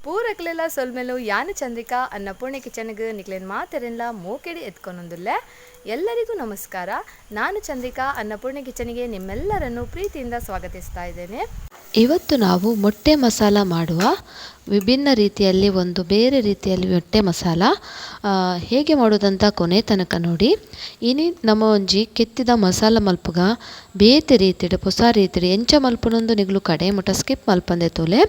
ಪೂರಕ್ಲೆಲ ಸೊಲ್ಮೆಲು. ಯಾನ್ ಚಂದ್ರಿಕಾ, ಅನ್ನಪೂರ್ಣೆ ಕಿಚನ್ಗ್ ನಿಕ್ಲೆನ್ ಮಾತೆರೆನ್ಲ ಮೋಕೆಡ್ ಎತ್ಕೊನೊಂದುಲ್ಲೆ. ಎಲ್ಲರಿಗೂ ನಮಸ್ಕಾರ. ನಾನು ಚಂದ್ರಿಕಾ, ಅನ್ನಪೂರ್ಣೆ ಕಿಚನ್ಗೆ ನಿಮ್ಮೆಲ್ಲರನ್ನು ಪ್ರೀತಿಯಿಂದ ಸ್ವಾಗತಿಸ್ತಾ ಇದ್ದೇನೆ. ಇವತ್ತು ನಾವು ಮೊಟ್ಟೆ ಮಸಾಲ ಮಾಡುವ ವಿಭಿನ್ನ ರೀತಿಯಲ್ಲಿ, ಒಂದು ಬೇರೆ ರೀತಿಯಲ್ಲಿ ಮೊಟ್ಟೆ ಮಸಾಲ ಹೇಗೆ ಮಾಡೋದಂತ ಕೊನೆ ತನಕ ನೋಡಿ. ಇನಿ ನಮ್ಮ ಒಂಜಿ ಕೆತ್ತಿದ ಮಸಾಲ ಮಲ್ಪುಗ ಬೇತೆ ರೀತಿಡ್ ಪೊಸ ರೀತಿಡ್ ಎಂಚ ಮಲ್ಪುನೊಂದು ನಿಗುಲು ಕಡೆ ಮುಟ ಸ್ಕಿಪ್ ಮಲ್ಪಂದೆ ತೋಲೆ.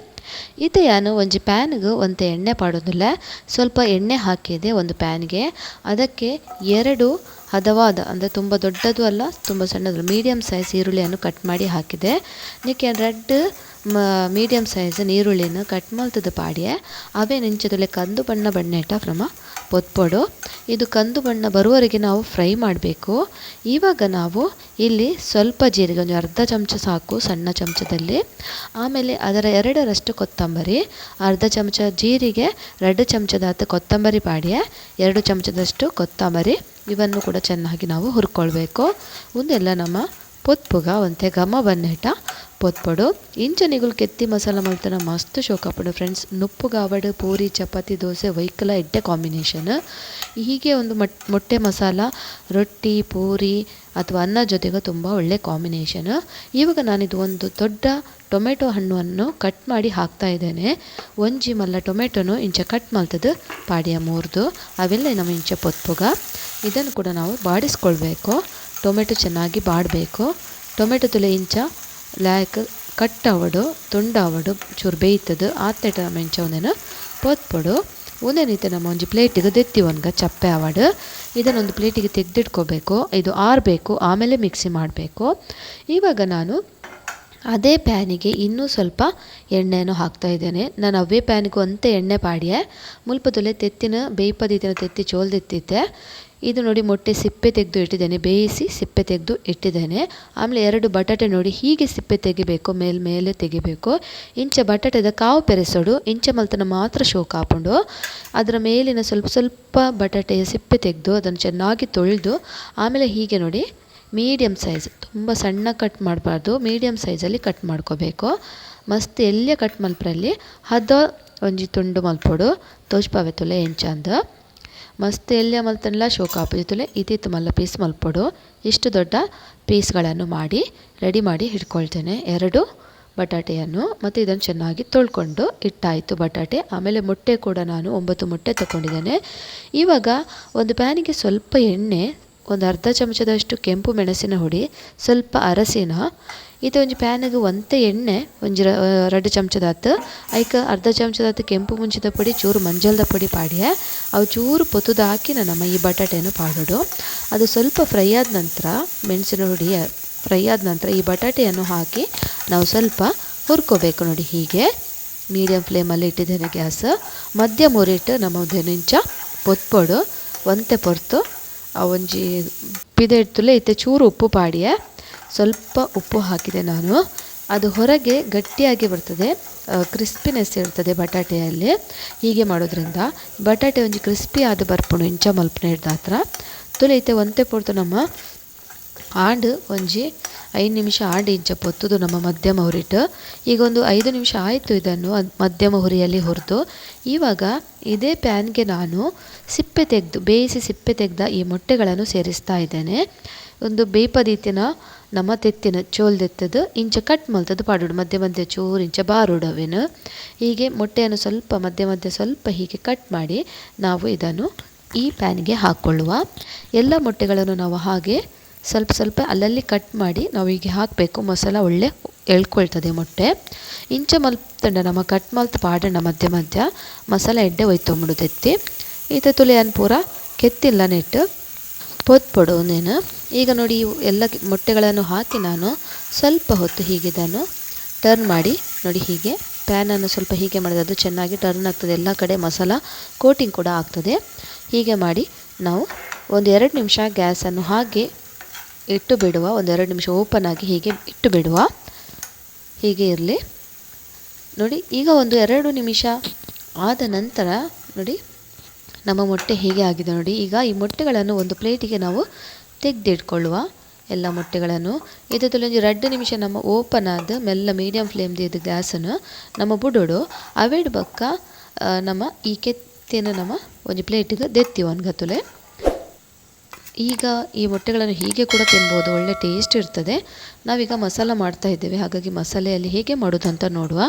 ಇತ್ತೆ ಯಾನು ಒಂಜಿ ಪ್ಯಾನ್ಗೆ ಒಂತೆ ಎಣ್ಣೆ ಪಾಡೋದಿಲ್ಲ, ಸ್ವಲ್ಪ ಎಣ್ಣೆ ಹಾಕಿದೆ ಒಂದು ಪ್ಯಾನ್ಗೆ. ಅದಕ್ಕೆ ಎರಡು ಹದವಾದ, ಅಂದರೆ ತುಂಬ ದೊಡ್ಡದು ಅಲ್ಲ ತುಂಬ ಸಣ್ಣದು, ಮೀಡಿಯಮ್ ಸೈಜ್ ಈರುಳ್ಳಿಯನ್ನು ಕಟ್ ಮಾಡಿ ಹಾಕಿದೆ. ನಿಕ್ಕೆ red medium size ನೀರುಳ್ಳಿನ cut ಮಲ್ತದ ಪಾಡಿಯೆ ಅವೇ ನಿಂಚದೊಲೆ ಕಂದು ಬಣ್ಣ ಬಣ್ಣೇಟ ಕ್ರಮ ಪೊತ್ಪೊಡು. ಇದು ಕಂದು ಬಣ್ಣ ಬರುವವರೆಗೆ ನಾವು ಫ್ರೈ ಮಾಡಬೇಕು. ಇವಾಗ ನಾವು ಇಲ್ಲಿ ಸ್ವಲ್ಪ ಜೀರಿಗೆ, ಒಂದು ಅರ್ಧ ಚಮಚ ಸಾಕು ಸಣ್ಣ ಚಮಚದಲ್ಲಿ. ಆಮೇಲೆ ಅದರ ಎರಡರಷ್ಟು ಕೊತ್ತಂಬರಿ, ಅರ್ಧ ಚಮಚ ಜೀರಿಗೆ, 2 ಚಮಚದಾತ ಕೊತ್ತಂಬರಿ ಪಾಡಿಯೆ, 2 ಚಮಚದಷ್ಟು ಕೊತ್ತಂಬರಿ. ಇವನ್ನು ಕೂಡ ಚೆನ್ನಾಗಿ ನಾವು ಹುರ್ಕೊಳ್ಬೇಕು. ಒಂದೆಲ್ಲ ನಮ್ಮ ಪೊತ್ಪುಗ ಒಂತೆ ಘಮ ಬನ್ನೇಟ ಪೊತ್ಪೊಡು. ಇಂಚ ನಿಗುಲು ಕೆತ್ತಿ ಮಸಾಲ ಮಲ್ತನ ಮಸ್ತ್ ಶೋಕಾಪುಂಡು ಫ್ರೆಂಡ್ಸ್. ನುಪ್ಪುಗಾವಡು ಪೂರಿ ಚಪಾತಿ ದೋಸೆ ವೈಕಲ ಎಡ್ಡೆ ಕಾಂಬಿನೇಷನ್. ಹೀಗೆ ಒಂದು ಮೊಟ್ಟೆ ಮಸಾಲ ರೊಟ್ಟಿ ಪೂರಿ ಅಥವಾ ಅನ್ನ ಜೊತೆಗೆ ತುಂಬ ಒಳ್ಳೆ ಕಾಂಬಿನೇಷನ್. ಇವಾಗ ನಾನಿದು ಒಂದು ದೊಡ್ಡ ಟೊಮೆಟೊ ಹಣ್ಣನ್ನು ಕಟ್ ಮಾಡಿ ಹಾಕ್ತಾ ಇದ್ದೇನೆ. ಒಂಜಿ ಮಲ್ಲ ಟೊಮೆಟೊನು ಇಂಚ ಕಟ್ ಮಲ್ತದು ಪಾಡಿಯ ಮೂರ್ದು ಅವೆಲ್ಲ ನಮ್ಮ ಇಂಚ ಪೊತ್ಪುಗ. ಇದನ್ನು ಕೂಡ ನಾವು ಬಾಡಿಸ್ಕೊಳ್ಬೇಕು. ಟೊಮೆಟೊ ಚೆನ್ನಾಗಿ ಬಾಡಬೇಕು. ಟೊಮೆಟೊ ತುಲೆ ಇಂಚ ಲ್ಯಾಕ್ ಕಟ್ ಆವಡು ತುಂಡಾವಡು ಚೂರು ಬೇಯ್ತದು ಆತೆಟ ನಮ್ಮ ಇಂಚ ಒಂದೇನು ಪೊತ್ಪೊಡು. ಒಂದೇನೈತೆ ನಮ್ಮ ಒಂಜಿ ಪ್ಲೇಟಿಗೆ ದೆತ್ತಿ ಒನ್ಗ ಚಪ್ಪೆ ಆವಡು. ಇದನ್ನೊಂದು ಪ್ಲೇಟಿಗೆ ತೆಗ್ದಿಟ್ಕೋಬೇಕು. ಇದು ಆರಬೇಕು, ಆಮೇಲೆ ಮಿಕ್ಸಿ ಮಾಡಬೇಕು. ಇವಾಗ ನಾನು ಅದೇ ಪ್ಯಾನಿಗೆ ಇನ್ನೂ ಸ್ವಲ್ಪ ಎಣ್ಣೆಯನ್ನು ಹಾಕ್ತಾ ಇದ್ದೇನೆ. ನಾನು ಅವೇ ಪ್ಯಾನಿಗೂ ಅಂತೆ ಎಣ್ಣೆ ಪಾಡಿಯೆ ಮುಲ್ಪದೊಲೆ ತೆತ್ತಿನ ಬೇಯ್ಪದಿತ್ತಿನ ತೆತ್ತಿ ಚೋಲ್ದೆತ್ತಿದ್ದೆ. ಇದು ನೋಡಿ ಮೊಟ್ಟೆ ಸಿಪ್ಪೆ ತೆಗೆದು ಇಟ್ಟಿದ್ದೇನೆ, ಬೇಯಿಸಿ ಸಿಪ್ಪೆ ತೆಗೆದು ಇಟ್ಟಿದ್ದೇನೆ. ಆಮೇಲೆ 2 ಬಟಾಟೆ ನೋಡಿ ಹೀಗೆ ಸಿಪ್ಪೆ ತೆಗಿಬೇಕು, ಮೇಲ್ಮೇಲೆ ತೆಗಿಬೇಕು. ಇಂಚ ಬಟಾಟೆದ ಕಾವು ಪೆರೆಸೋಡು, ಇಂಚ ಮಲ್ತನ ಮಾತ್ರ ಶೋಕ್ ಆಪುಂಡು. ಅದರ ಮೇಲಿನ ಸ್ವಲ್ಪ ಸ್ವಲ್ಪ ಬಟಾಟೆಯ ಸಿಪ್ಪೆ ತೆಗೆದು ಅದನ್ನು ಚೆನ್ನಾಗಿ ತೊಳೆದು ಆಮೇಲೆ ಹೀಗೆ ನೋಡಿ ಮೀಡಿಯಮ್ ಸೈಜ್, ತುಂಬ ಸಣ್ಣ ಕಟ್ ಮಾಡಬಾರ್ದು, ಮೀಡಿಯಮ್ ಸೈಜಲ್ಲಿ ಕಟ್ ಮಾಡ್ಕೋಬೇಕು. ಮಸ್ತ್ ಎಲ್ಲಿಯ ಕಟ್ ಮಲ್ಪರಲ್ಲಿ ಹದ ಒಂಜಿ ತುಂಡು ಮಲ್ಪೊಡು, ತೋಜ್ಪಾವೆ ತುಲೆ ಎಂಚಂದ ಮಸ್ತ್ ಎಲ್ಲಿಯ ಮಲ್ತನ್ಲ ಶೋಕ ಆಪುಜಿ ಇತ್ತಿತ್ತು ಮಲ್ಲ ಪೀಸ್ ಮಲ್ಪೊಡು. ಇಷ್ಟು ದೊಡ್ಡ ಪೀಸ್ಗಳನ್ನು ಮಾಡಿ ರೆಡಿ ಮಾಡಿ ಇಟ್ಕೊಳ್ತೇನೆ 2 ಬಟಾಟೆಯನ್ನು. ಮತ್ತು ಇದನ್ನು ಚೆನ್ನಾಗಿ ತೊಳ್ಕೊಂಡು ಇಟ್ಟಾಯಿತು ಬಟಾಟೆ. ಆಮೇಲೆ ಮೊಟ್ಟೆ ಕೂಡ ನಾನು 9 ಮೊಟ್ಟೆ ತಗೊಂಡಿದ್ದೇನೆ. ಇವಾಗ ಒಂದು ಪ್ಯಾನಿಗೆ ಸ್ವಲ್ಪ ಎಣ್ಣೆ, ಒಂದು ಅರ್ಧ ಚಮಚದಷ್ಟು ಕೆಂಪು ಮೆಣಸಿನ ಹುಡಿ, ಸ್ವಲ್ಪ ಅರಸಿನ. ಇದು ಒಂಜಿ ಪ್ಯಾನಿಗೆ ಒಂತೆ ಎಣ್ಣೆ, ಒಂಜಿ 2 ಚಮಚದಾತು ಐಕ್ ಅರ್ಧ ಚಮಚದಾತು ಕೆಂಪು ಮುಂಚಿದ ಪುಡಿ, ಚೂರು ಮಂಜಲ್ದ ಪುಡಿ ಪಾಡಿಯೆ ಅವು ಚೂರು ಪೊತ್ತುದು ಹಾಕಿ ನಮ್ಮ ಈ ಬಟಾಟೆಯನ್ನು ಪಾಡೋಡು. ಅದು ಸ್ವಲ್ಪ ಫ್ರೈ ಆದ ನಂತರ, ಮೆಣಸಿನ ಹುಡಿ ಫ್ರೈ ಆದ ನಂತರ ಈ ಬಟಾಟೆಯನ್ನು ಹಾಕಿ ನಾವು ಸ್ವಲ್ಪ ಹುರ್ಕೋಬೇಕು. ನೋಡಿ ಹೀಗೆ ಮೀಡಿಯಮ್ ಫ್ಲೇಮಲ್ಲಿ ಇಟ್ಟಿದ್ದೇನೆ ಗ್ಯಾಸ್. ಮಧ್ಯಮ ಉರಿಟ್ಟು ನಮ್ಮ ಒಂದು ಇಂಚ ಪೊತ್ಪೊಡು ಒಂತೆ ಪೊರ್ತು ಆ ಒಂಜಿ ಪಿದೆ ಇಡ್ತುಲೆ ಇತ್ತೆ ಚೂರು ಉಪ್ಪು ಪಾಡಿಯೆ ಸ್ವಲ್ಪ ಉಪ್ಪು ಹಾಕಿದೆ ನಾನು. ಅದು ಹೊರಗೆ ಗಟ್ಟಿಯಾಗಿ ಬರ್ತದೆ, ಕ್ರಿಸ್ಪಿನೆಸ್ ಇರ್ತದೆ ಬಟಾಟೆಯಲ್ಲಿ. ಹೀಗೆ ಮಾಡೋದ್ರಿಂದ ಬಟಾಟೆ ಒಂಜಿ ಕ್ರಿಸ್ಪಿ ಆದ ಬರ್ಪುಂಡು ಇಂಚ ಮಲ್ಪುನ ಹಿಡ್ದಾತ್ರ. ತುಲೆ ಇತ್ತೆ ಒಂತೆ ಪೊರ್ತು ನಮ್ಮ ಆಂಡ್ ಒಂಜಿ 5 ನಿಮಿಷ ಆಂಡ್ ಇಂಚ ಪೊತ್ತುದು ನಮ್ಮ ಮಧ್ಯಮ ಹುರಿಟ್ಟು. ಈಗ ಒಂದು 5 ನಿಮಿಷ ಆಯಿತು ಇದನ್ನು ಮಧ್ಯಮ ಹುರಿಯಲ್ಲಿ ಹುರಿದು. ಇವಾಗ ಇದೇ ಪ್ಯಾನ್ಗೆ ನಾನು ಸಿಪ್ಪೆ ತೆಗೆದು, ಬೇಯಿಸಿ ಸಿಪ್ಪೆ ತೆಗೆದ ಈ ಮೊಟ್ಟೆಗಳನ್ನು ಸೇರಿಸ್ತಾ ಇದ್ದೇನೆ. ಒಂದು ಬೇಪದೀತಿನ ನಮ್ಮ ತೆತ್ತಿನ ಚೋಲ್ದೆತ್ತದು ಇಂಚ ಕಟ್ ಮಲ್ತದು ಪಾಡೋಡು, ಮಧ್ಯೆ ಮಧ್ಯೆ ಚೂರು ಇಂಚ ಬಾರೋಡವೇನು. ಹೀಗೆ ಮೊಟ್ಟೆಯನ್ನು ಸ್ವಲ್ಪ ಮಧ್ಯೆ ಮಧ್ಯೆ ಸ್ವಲ್ಪ ಹೀಗೆ ಕಟ್ ಮಾಡಿ ನಾವು ಇದನ್ನು ಈ ಪ್ಯಾನ್ಗೆ ಹಾಕ್ಕೊಳ್ಳುವ. ಎಲ್ಲ ಮೊಟ್ಟೆಗಳನ್ನು ನಾವು ಹಾಗೆ ಸ್ವಲ್ಪ ಸ್ವಲ್ಪ ಅಲ್ಲಲ್ಲಿ ಕಟ್ ಮಾಡಿ ನಾವು ಹೀಗೆ ಹಾಕಬೇಕು. ಮಸಾಲ ಒಳ್ಳೆ ಎಳ್ಕೊಳ್ತದೆ ಮೊಟ್ಟೆ. ಇಂಚ ಮಲ್ತಂಡ ನಮ್ಮ ಕಟ್ ಮಲ್ತ್ ಪಾಡಂಡ ಮಧ್ಯ ಮಧ್ಯ ಮಸಾಲ ಎಡ್ಡೆ ಒಯ್ತೊಂಬಿಡು ತೆತ್ತಿ. ಈತ ತುಲೆ ಪೂರ ಕೆತ್ತಿಲ್ಲ ನೆಟ್ಟು ಪೊತ್ಪೊಡು ನೇನು. ಈಗ ನೋಡಿ ಎಲ್ಲ ಮೊಟ್ಟೆಗಳನ್ನು ಹಾಕಿ ನಾನು ಸ್ವಲ್ಪ ಹೊತ್ತು ಹೀಗೆ ಇದನ್ನು ಟರ್ನ್ ಮಾಡಿ ನೋಡಿ ಹೀಗೆ ಪ್ಯಾನನ್ನು ಸ್ವಲ್ಪ ಹೀಗೆ ಮಾಡಿದ್ರೆ ಅದು ಚೆನ್ನಾಗಿ ಟರ್ನ್ ಆಗ್ತದೆ, ಎಲ್ಲ ಕಡೆ ಮಸಾಲ ಕೋಟಿಂಗ್ ಕೂಡ ಆಗ್ತದೆ. ಹೀಗೆ ಮಾಡಿ ನಾವು ಒಂದು 2 ನಿಮಿಷ ಗ್ಯಾಸನ್ನು ಹಾಗೆ ಇಟ್ಟು ಬಿಡುವ, ಒಂದು 2 ನಿಮಿಷ ಓಪನ್ ಆಗಿ ಹೀಗೆ ಇಟ್ಟು ಬಿಡುವ, ಹೀಗೆ ಇರಲಿ ನೋಡಿ. ಈಗ ಒಂದು 2 ನಿಮಿಷ ಆದ ನಂತರ ನೋಡಿ ನಮ್ಮ ಮೊಟ್ಟೆ ಹೇಗೆ ಆಗಿದೆ ನೋಡಿ. ಈಗ ಈ ಮೊಟ್ಟೆಗಳನ್ನು ಒಂದು ಪ್ಲೇಟಿಗೆ ನಾವು ತೆಗೆದಿಟ್ಕೊಳ್ಳುವ ಎಲ್ಲ ಮೊಟ್ಟೆಗಳನ್ನು. ಇದರಲ್ಲಿ ಒಂದು 2 ನಿಮಿಷ ನಮ್ಮ ಓಪನ್ ಆದ ಮೆಲ್ಲ ಮೀಡಿಯಮ್ ಫ್ಲೇಮ್ದು ಇದು ಗ್ಯಾಸನ್ನು ನಮ್ಮ ಬುಡೋಡು ಅವೇಡ್ ಬಕ್ಕ ನಮ್ಮ ಈ ಕೆತ್ತಿನ ನಮ್ಮ ಒಂಜಿ ಪ್ಲೇಟಿಗೆ ದೆತ್ತಿ ಒನ್ಗತ್ತುಲೆ. ಈಗ ಈ ಮೊಟ್ಟೆಗಳನ್ನು ಹೀಗೆ ಕೂಡ ತಿನ್ಬೋದು, ಒಳ್ಳೆ ಟೇಸ್ಟ್ ಇರ್ತದೆ. ನಾವೀಗ ಮಸಾಲ ಮಾಡ್ತಾ ಇದ್ದೇವೆ, ಹಾಗಾಗಿ ಮಸಾಲೆಯಲ್ಲಿ ಹೇಗೆ ಮಾಡೋದು ಅಂತ ನೋಡುವ.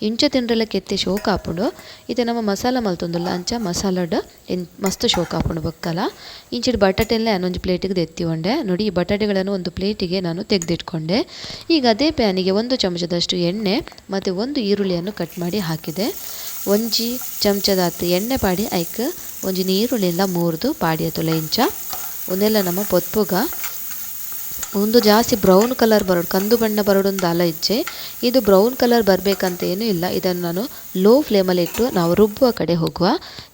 ಇಂಚ ತಿಂಡ್ರೆಲ್ಲ ಕೆತ್ತಿ ಶೋಕ ಹಾಪುಂಡು. ಇದು ನಮ್ಮ ಮಸಾಲ ಮಲ್ತೊಂದುಲ್ಲ ಅಂಚ ಮಸಾಲಡ್ ಮಸ್ತ್ ಶೋಕ ಹಾಪುಂಡು ಬೊಕ್ಕಲ. ಇಂಚಿಡ್ ಬಟಾಟೆಲ್ಲ ಒಂಜಿ ಪ್ಲೇಟಿಗೆ ದೆತ್ತಿಕೊಂಡೆ ನೋಡಿ. ಈ ಬಟಾಟೆಗಳನ್ನು ಒಂದು ಪ್ಲೇಟಿಗೆ ನಾನು ತೆಗೆದಿಟ್ಕೊಂಡೆ. ಈಗ ಅದೇ ಪ್ಯಾನಿಗೆ 1 ಚಮಚದಷ್ಟು ಎಣ್ಣೆ ಮತ್ತು 1 ಈರುಳ್ಳಿಯನ್ನು ಕಟ್ ಮಾಡಿ ಹಾಕಿದೆ. ಒಂಜಿ ಚಮಚದಾತ್ ಎಣ್ಣೆ ಪಾಡಿ ಐಕ್ ಒಂಜಿ ನೀರುಳ್ಳಿಲ್ಲ ಮೂರ್ದು ಪಾಡಿಯ ತುಲೆ ಇಂಚ ಒಂದೆಲ್ಲ ನಮ್ಮ ಪೊತ್ಪುಗ. ಒಂದು ಜಾಸ್ತಿ ಬ್ರೌನ್ ಕಲರ್ ಬರೋಡು, ಕಂದು ಬಣ್ಣ ಬರೋಡೊಂದು ಅಲ ಇಚ್ಛೆ. ಇದು ಬ್ರೌನ್ ಕಲರ್ ಬರಬೇಕಂತ ಏನೂ ಇಲ್ಲ. ಇದನ್ನು ನಾನು ಲೋ ಫ್ಲೇಮಲ್ಲಿ ಇಟ್ಟು ನಾವು ರುಬ್ಬುವ ಕಡೆ ಹೋಗುವ.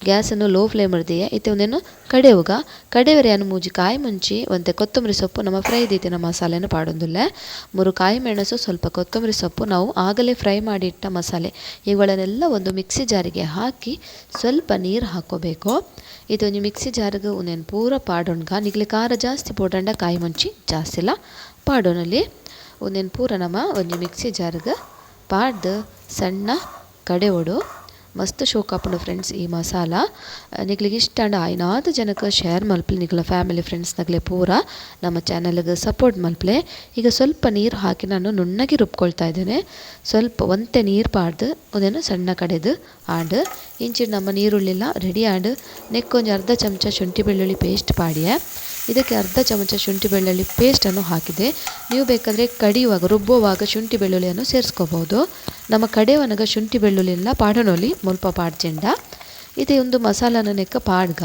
ಗ್ಯಾಸನ್ನು ಲೋ ಫ್ಲೇಮ್ ಇರ್ದೆಯೇ ಇತ್ತೆ ಒಂದೇನು ಕಡೆಯುಗ ಕಡೆವರೆ ಅನ್ನು ಮೂಜಿ ಕಾಯಿ ಮುಂಚಿ ಒಂತೆ ಕೊತ್ತಂಬರಿ ಸೊಪ್ಪು ನಮ್ಮ ಫ್ರೈ ದೀತಿನ ಮಸಾಲೆಯನ್ನು ಪಾಡೊಂದುಲ್ಲ. 3 ಕಾಯಿ ಮೆಣಸು, ಸ್ವಲ್ಪ ಕೊತ್ತಂಬರಿ ಸೊಪ್ಪು, ನಾವು ಆಗಲೇ ಫ್ರೈ ಮಾಡಿಟ್ಟ ಮಸಾಲೆ ಇವುಗಳನ್ನೆಲ್ಲ ಒಂದು ಮಿಕ್ಸಿ ಜಾರಿಗೆ ಹಾಕಿ ಸ್ವಲ್ಪ ನೀರು ಹಾಕೋಬೇಕು. ಇದೊಂದು ಮಿಕ್ಸಿ ಜಾರಿಗೆ ಒಂದೇನು ಪೂರ ಪಾಡೋಣ್ಗ. ನಿಗ್ಲಿ ಖಾರ ಜಾಸ್ತಿ ಪೋಡಂಡ ಕಾಯಿ ಮುಂಚಿ ಜಾಸ್ತಿ ಇಲ್ಲ ಪಾಡೋನಲ್ಲಿ. ಒಂದೇನು ಪೂರ ನಮ್ಮ ಒಂಜಿ ಮಿಕ್ಸಿ ಜಾರಿಗೆ ಪಾಡ್ದು ಸಣ್ಣ ಕಡೆಯೋಡು. ಮಸ್ತ್ ಶೋಕಾಪುಂಡು ಫ್ರೆಂಡ್ಸ್ ಈ ಮಸಾಲ. ನಿಗ್ಲಿಗೆ ಇಷ್ಟ ಅಂಡ ಆಯ್ನಾದ ಜನಕ್ಕೆ ಶೇರ್ ಮಲ್ಪ್ಲೆ, ನಿಗ್ಲ ಫ್ಯಾಮಿಲಿ ಫ್ರೆಂಡ್ಸ್ ನಗ್ಲೆ ಪೂರ ನಮ್ಮ ಚಾನಲ್ಗೆ ಸಪೋರ್ಟ್ ಮಲ್ಪ್ಲೆ. ಈಗ ಸ್ವಲ್ಪ ನೀರು ಹಾಕಿ ನಾನು ನುಣ್ಣಗೆ ರುಬ್ಕೊಳ್ತಾ ಇದ್ದೇನೆ. ಸ್ವಲ್ಪ ಒಂತೆ ನೀರು ಪಾಡ್ದು ಒಂದೇನು ಸಣ್ಣ ಕಡೆದು ಆಡು. ಇಂಚಿ ನಮ್ಮ ನೀರುಳ್ಳಿಲ್ಲ ರೆಡಿ ಆಡು. ನೆಕ್ಕೊಂಜಿ ಅರ್ಧ ಚಮಚ ಶುಂಠಿ ಬೆಳ್ಳುಳ್ಳಿ ಪೇಸ್ಟ್ ಪಾಡಿಯ. ಇದಕ್ಕೆ ಅರ್ಧ ಚಮಚ ಶುಂಠಿ ಬೆಳ್ಳುಳ್ಳಿ ಪೇಸ್ಟನ್ನು ಹಾಕಿದೆ. ನೀವು ಬೇಕಾದರೆ ಕಡಿಯುವಾಗ ರುಬ್ಬುವಾಗ ಶುಂಠಿ ಬೆಳ್ಳುಳ್ಳಿಯನ್ನು ಸೇರಿಸ್ಕೋಬೋದು. ನಮ್ಮ ಕಡೆಯವನಗ ಶುಂಠಿ ಬೆಳ್ಳುಳ್ಳಿ ಎಲ್ಲ ಪಾಡೋಣಲ್ಲಿ ಮುಲ್ಪ ಪಾಡ್ಚೆಂಡ. ಇದೇ ಒಂದು ಮಸಾಲಾನ ನೆಕ್ಕ ಪಾಡ್ಗ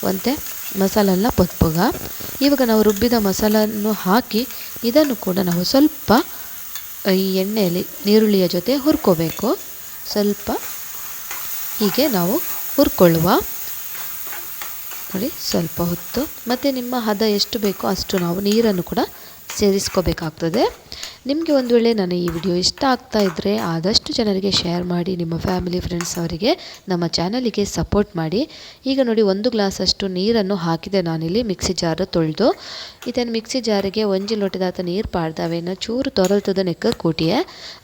ಒಂತೆ ಮಸಾಲೆಲ್ಲ ಪೊತ್ಪುಗ. ಇವಾಗ ನಾವು ರುಬ್ಬಿದ ಮಸಾಲನ್ನು ಹಾಕಿ ಇದನ್ನು ಕೂಡ ನಾವು ಸ್ವಲ್ಪ ಈ ಎಣ್ಣೆಯಲ್ಲಿ ನೀರುಳ್ಳಿಯ ಜೊತೆ ಹುರ್ಕೋಬೇಕು. ಸ್ವಲ್ಪ ಹೀಗೆ ನಾವು ಹುರ್ಕೊಳ್ಳುವ ನೋಡಿ ಸ್ವಲ್ಪ ಹೊತ್ತು. ಮತ್ತು ನಿಮ್ಮ ಹದ ಎಷ್ಟು ಬೇಕೋ ಅಷ್ಟು ನಾವು ನೀರನ್ನು ಕೂಡ ಸೇರಿಸ್ಕೋಬೇಕಾಗ್ತದೆ. ನಿಮಗೆ ಒಂದು ವೇಳೆ ನನ್ನ ಈ ವಿಡಿಯೋ ಇಷ್ಟ ಆಗ್ತಾ ಇದ್ದರೆ ಆದಷ್ಟು ಜನರಿಗೆ ಶೇರ್ ಮಾಡಿ, ನಿಮ್ಮ ಫ್ಯಾಮಿಲಿ ಫ್ರೆಂಡ್ಸ್ ಅವರಿಗೆ ನಮ್ಮ ಚಾನಲಿಗೆ ಸಪೋರ್ಟ್ ಮಾಡಿ. ಈಗ ನೋಡಿ 1 ಗ್ಲಾಸಷ್ಟು ನೀರನ್ನು ಹಾಕಿದೆ ನಾನಿಲ್ಲಿ ಮಿಕ್ಸಿ ಜಾರು ತೊಳೆದು. ಇದನ್ನು ಮಿಕ್ಸಿ ಜಾರಿಗೆ ಒಂಜಿ ಲೋಟದಾತ ನೀರು ಪಾಡ್ದವೇನ ಚೂರು ತೊರಲ್ತದ ನೆಕ್ಕ ಕೂಟಿಯೆ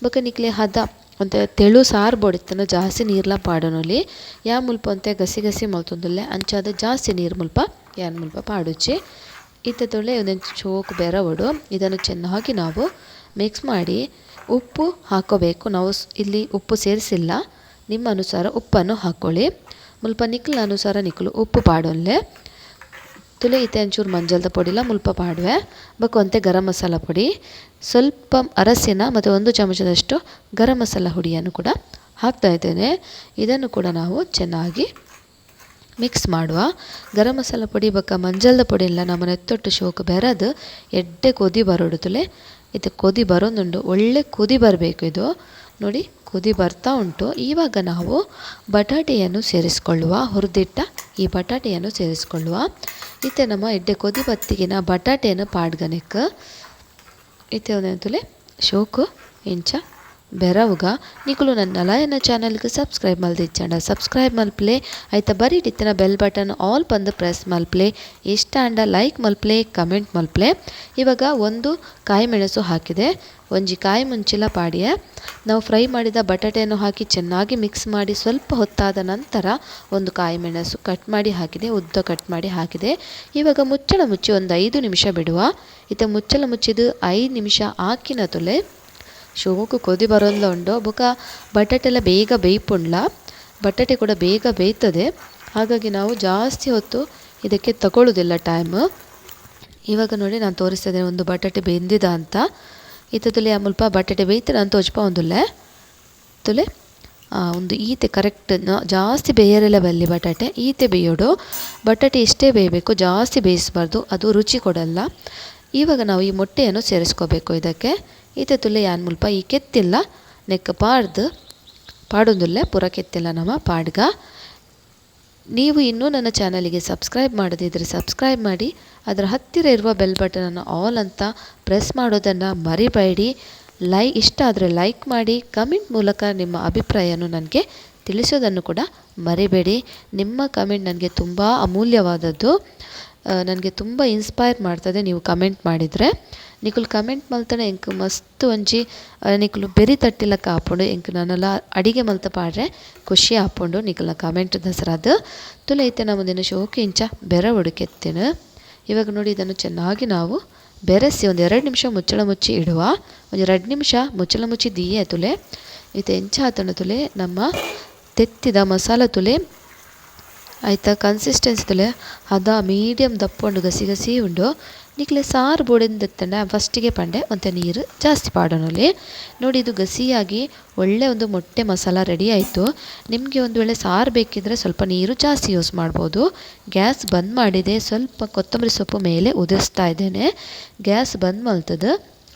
ಬೊಕ ನಿಕ್ಲೆ ಹದ ಒಂತೆ ತೆಳು ಸಾರು ಬೊಡಿತನ ಜಾಸ್ತಿ ನೀರ್ಲ ಪಾಡೋನಲ್ಲಿ. ಯಾ ಮುಲ್ಪ ಒಂತೆ ಗಸಿ ಗಸಿ ಮಲ್ತೊಂದುಲ್ಲೆ ಅಂಚಾದ ಜಾಸ್ತಿ ನೀರು ಮುಲ್ಪ ಯಾನ್ ಮುಲ್ಪ ಪಾಡುಚಿ. ಇತ್ತೆ ತೊಳೆ ಒಂದೊಂದು ಚೋಕ್ ಬೆರವಡು. ಇದನ್ನು ಚೆನ್ನಾಗಿ ನಾವು ಮಿಕ್ಸ್ ಮಾಡಿ ಉಪ್ಪು ಹಾಕೋಬೇಕು. ನಾವು ಇಲ್ಲಿ ಉಪ್ಪು ಸೇರಿಸಿಲ್ಲ, ನಿಮ್ಮ ಅನುಸಾರ ಉಪ್ಪನ್ನು ಹಾಕ್ಕೊಳ್ಳಿ. ಮುಲ್ಪ ನಿಕ್ಲ ಅನುಸಾರ ನಿಕ್ಲು ಉಪ್ಪು ಪಾಡೊನ್ಲೆ. ತುಲೆ ಇತ್ತೆ ಒಂಚೂರು ಮಂಜಲ್ದ ಪೊಡಿಲ ಮುಲ್ಪ ಪಾಡುವೆ. ಬೊಕ ಒಂತೆ ಗರಂ ಮಸಾಲ ಪುಡಿ, ಸ್ವಲ್ಪ ಅರಸಿನ ಮತ್ತು 1 ಚಮಚದಷ್ಟು ಗರಂ ಮಸಾಲ ಹುಡಿಯನ್ನು ಕೂಡ ಹಾಕ್ತಾ ಇದ್ದೇನೆ. ಇದನ್ನು ಕೂಡ ನಾವು ಚೆನ್ನಾಗಿ ಮಿಕ್ಸ್ ಮಾಡುವ. ಗರಂ ಮಸಾಲ ಪುಡಿ ಬೊಕ ಮಂಜಲ್ದ ಪೊಡಿ ಎಲ್ಲ ನಮ್ಮ ನೆತ್ತೊಟ್ಟು ಶೋಕು ಬೆರದು ಎಡ್ಡೆ ಕೊದಿ ಬರೋಡುತ್ತಲೆ. ಇದು ಕೊದಿ ಬರೋದುಂಟು, ಒಳ್ಳೆ ಕುದಿ ಬರಬೇಕು. ಇದು ನೋಡಿ ಕುದಿ ಬರ್ತಾ ಉಂಟು. ಇವಾಗ ನಾವು ಬಟಾಟೆಯನ್ನು ಸೇರಿಸಿಕೊಳ್ಳುವ, ಹುರಿದಿಟ್ಟ ಈ ಬಟಾಟೆಯನ್ನು ಸೇರಿಸಿಕೊಳ್ಳುವ. ಇತ್ತೆ ನಮ್ಮ ಎಡ್ಡೆ ಕೊದಿ ಬತ್ತಿಗಿನ ಬಟಾಟೆಯನ್ನು ಪಾಡ್ಗನೆಕ್ ಇತ್ತೆ ಒಂದಂತಲೇ ಶೋಕು ಇಂಚ ಬೆರವುಗ. ನಿಕುಲು ನನ್ನ ಲಯನ ಚಾನಲ್ಗೆ ಸಬ್ಸ್ಕ್ರೈಬ್ ಮಲ್ದಿಚ್ಚಂಡ ಸಬ್ಸ್ಕ್ರೈಬ್ ಮಲ್ಪ್ಲೆ ಆಯ್ತಾ. ಬರೀ ಇತ್ತಿನ bell button all ಬಂದು ಪ್ರೆಸ್ ಮಲ್ಪ್ಲೆ. ಇಷ್ಟ ಅಂಡ ಲೈಕ್ ಮಲ್ಪ್ಲೆ, ಕಮೆಂಟ್ ಮಲ್ಪ್ಲೆ. ಇವಾಗ 1 ಕಾಯಿ ಮೆಣಸು ಹಾಕಿದೆ, ಒಂಜಿ ಕಾಯಿ ಮುಂಚಿಲ ಪಾಡಿಯ. ನಾವು ಫ್ರೈ ಮಾಡಿದ ಬಟಾಟೆಯನ್ನು ಹಾಕಿ ಚೆನ್ನಾಗಿ ಮಿಕ್ಸ್ ಮಾಡಿ ಸ್ವಲ್ಪ ಹೊತ್ತಾದ ನಂತರ 1 ಕಾಯಿ ಮೆಣಸು ಕಟ್ ಮಾಡಿ ಹಾಕಿದೆ, ಉದ್ದ ಕಟ್ ಮಾಡಿ ಹಾಕಿದೆ. ಇವಾಗ ಮುಚ್ಚಳ ಮುಚ್ಚಿ ಒಂದು 5 ನಿಮಿಷ ಬಿಡುವ. ಇತ್ತ ಮುಚ್ಚಳ ಮುಚ್ಚಿದು 5 ನಿಮಿಷ ಹಾಕಿನ ತುಲೆ ಶೋಕು ಕೊದಿ ಬರೋಲ್ಲ ಉಂಡು. ಬೊಕ ಬಟಾಟೆಲ್ಲ ಬೇಗ ಬೇಯ್ಪುಂಡ್ಲ, ಬಟಾಟೆ ಕೂಡ ಬೇಗ ಬೇಯ್ತದೆ. ಹಾಗಾಗಿ ನಾವು ಜಾಸ್ತಿ ಹೊತ್ತು ಇದಕ್ಕೆ ತಗೊಳ್ಳೋದಿಲ್ಲ ಟೈಮ್. ಇವಾಗ ನೋಡಿ ನಾನು ತೋರಿಸ್ತಾ ಇದ್ದೇನೆ ಒಂದು ಬಟಾಟೆ ಬೆಂದಿದ ಅಂತ. ಇತ್ತದಲ್ಲಿ ಆ ಮುಲ್ಪ ಬಟಾಟೆ ಬೇಯ್ತು ನಾನು ತೋಜ್ಪ ಒಂದುಲ್ಲೆ ತುಲೆ ಒಂದು ಈತೆ ಕರೆಕ್ಟ್ ಜಾಸ್ತಿ ಬೇಯರೆಲ್ಲ ಬಲ್ಲಿ ಬಟಾಟೆ ಈತೆ ಬೇಯೋಡು. ಬಟಾಟೆ ಇಷ್ಟೇ ಬೇಯಬೇಕು, ಜಾಸ್ತಿ ಬೇಯಿಸಬಾರ್ದು, ಅದು ರುಚಿ ಕೊಡಲ್ಲ. ಇವಾಗ ನಾವು ಈ ಮೊಟ್ಟೆಯನ್ನು ಸೇರಿಸ್ಕೋಬೇಕು ಇದಕ್ಕೆ. ಈತೆ ತುಲೆ ಯಾನ್ ಮುಲ್ಪ ಈ ಕೆತ್ತಿಲ್ಲ ನೆಕ್ಕ ಪಾಡ್ದು ಪಾಡೊಂದುಲ್ಲೆ ಪೂರ ಕೆತ್ತಿಲ್ಲ ನಮ್ಮ ಪಾಡ್ಗ. ನೀವು ಇನ್ನೂ ನನ್ನ ಚಾನಲಿಗೆ ಸಬ್ಸ್ಕ್ರೈಬ್ ಮಾಡದಿದ್ದರೆ ಸಬ್ಸ್ಕ್ರೈಬ್ ಮಾಡಿ, ಅದರ ಹತ್ತಿರ ಇರುವ ಬೆಲ್ ಬಟನನ್ನು ಆಲ್ ಅಂತ ಪ್ರೆಸ್ ಮಾಡೋದನ್ನು ಮರಿಬೇಡಿ. ಇಷ್ಟ ಆದರೆ ಲೈಕ್ ಮಾಡಿ, ಕಮೆಂಟ್ ಮೂಲಕ ನಿಮ್ಮ ಅಭಿಪ್ರಾಯವನ್ನು ನನಗೆ ತಿಳಿಸೋದನ್ನು ಕೂಡ ಮರಿಬೇಡಿ. ನಿಮ್ಮ ಕಮೆಂಟ್ ನನಗೆ ತುಂಬ ಅಮೂಲ್ಯವಾದದ್ದು. ನನಗೆ ತುಂಬ ಇನ್ಸ್ಪೈರ್ ಮಾಡ್ತದೆ ನೀವು ಕಮೆಂಟ್ ಮಾಡಿದರೆ. ನಿಕುಲು ಕಮೆಂಟ್ ಮಲ್ತನೆ ಎಂಕ್ ಮಸ್ತ್ ಒಂಜಿ ನಿಕುಲು ಬೆರಿ ತಟ್ಟಿಲಕ್ಕ ಆಪುಂಡು. ಎಂಕ್ ನನಲ ಅಡಿಗೆ ಮಲ್ತ ಪಾಡ್ರೆ ಖುಷಿ ಆಪುಂಡು ನಿಕಲ್ನ ಕಮೆಂಟ್ ದಸರಾದ. ತುಲೆ ಇತ್ತೆ ನಮ್ಮದಿನ ಶೋಕು ಇಂಚ ಬೆರವೊಡು ಕೆತ್ತಿನ. ಇವಾಗ ನೋಡಿ ಇದನ್ನು ಚೆನ್ನಾಗಿ ನಾವು ಬೆರೆಸಿ ಒಂದು 2 ನಿಮಿಷ ಮುಚ್ಚಳ ಮುಚ್ಚಿ ಇಡುವ. ಒಂದು 2 ನಿಮಿಷ ಮುಚ್ಚಳ ಮುಚ್ಚಿ ದೀಯೆ ತುಲೆ. ಇತ್ತೆ ಎಂಚ ಆತಂಡ ತುಲೆ ನಮ್ಮ ತೆತ್ತಿದ ಮಸಾಲ ತುಲೆ ಆಯ್ತಾ ಕನ್ಸಿಸ್ಟೆನ್ಸಿ ತುಲೆ ಅದ ಮೀಡಿಯಂ ದಪ್ಪ ಉಂಡು, ಗಸಿ ಗಸಿ ಉಂಡು. ನಿಕ್ಲೆ ಸಾರು ಬೋಡೆಂದೆತ್ತಂಡ ಫಸ್ಟಿಗೆ ಪಂಡೆ ಒಂತೆ ನೀರು ಜಾಸ್ತಿ ಪಾಡೋಣಲಿ. ನೋಡಿ ಇದು ಗಸಿಯಾಗಿ ಒಳ್ಳೆ ಒಂದು ಮೊಟ್ಟೆ ಮಸಾಲ ರೆಡಿ ಆಯಿತು. ನಿಮಗೆ ಒಂದು ವೇಳೆ ಸಾರು ಬೇಕಿದ್ರೆ ಸ್ವಲ್ಪ ನೀರು ಜಾಸ್ತಿ ಯೂಸ್ ಮಾಡ್ಬೋದು. ಗ್ಯಾಸ್ ಬಂದ್ ಮಾಡಿದೆ, ಸ್ವಲ್ಪ ಕೊತ್ತಂಬರಿ ಸೊಪ್ಪು ಮೇಲೆ ಉದುರಿಸ್ತಾ ಇದ್ದೇನೆ. ಗ್ಯಾಸ್ ಬಂದ್ ಮಲ್ತದ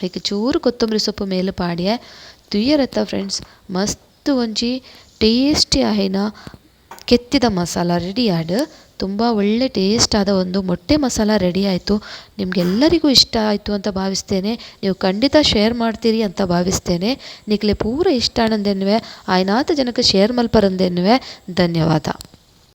ಈಗ ಚೂರು ಕೊತ್ತಂಬರಿ ಸೊಪ್ಪು ಮೇಲೆ ಪಾಡಿಯ ತುಯ್ಯರತ್ತ ಫ್ರೆಂಡ್ಸ್. ಮಸ್ತ್ ಒಂಜಿ ಟೇಸ್ಟಿ ಆಯಿನ ಕೆತ್ತಿದ ಮಸಾಲ ರೆಡಿ ಆಡು. ತುಂಬ ಒಳ್ಳೆ ಟೇಸ್ಟ್ ಆದ ಒಂದು ಮೊಟ್ಟೆ ಮಸಾಲ ರೆಡಿ ಆಯಿತು. ನಿಮಗೆಲ್ಲರಿಗೂ ಇಷ್ಟ ಆಯಿತು ಅಂತ ಭಾವಿಸ್ತೇನೆ. ನೀವು ಖಂಡಿತ ಶೇರ್ ಮಾಡ್ತೀರಿ ಅಂತ ಭಾವಿಸ್ತೇನೆ. ನಿಕ್ಲೆ ಪೂರ ಇಷ್ಟ ಆನಂದೆನ್ನುವೆ ಆಯ್ನಾತ ಜನಕ್ಕೆ ಶೇರ್ ಮಲ್ಪರಂದೆನ್ನುವೆ. ಧನ್ಯವಾದ.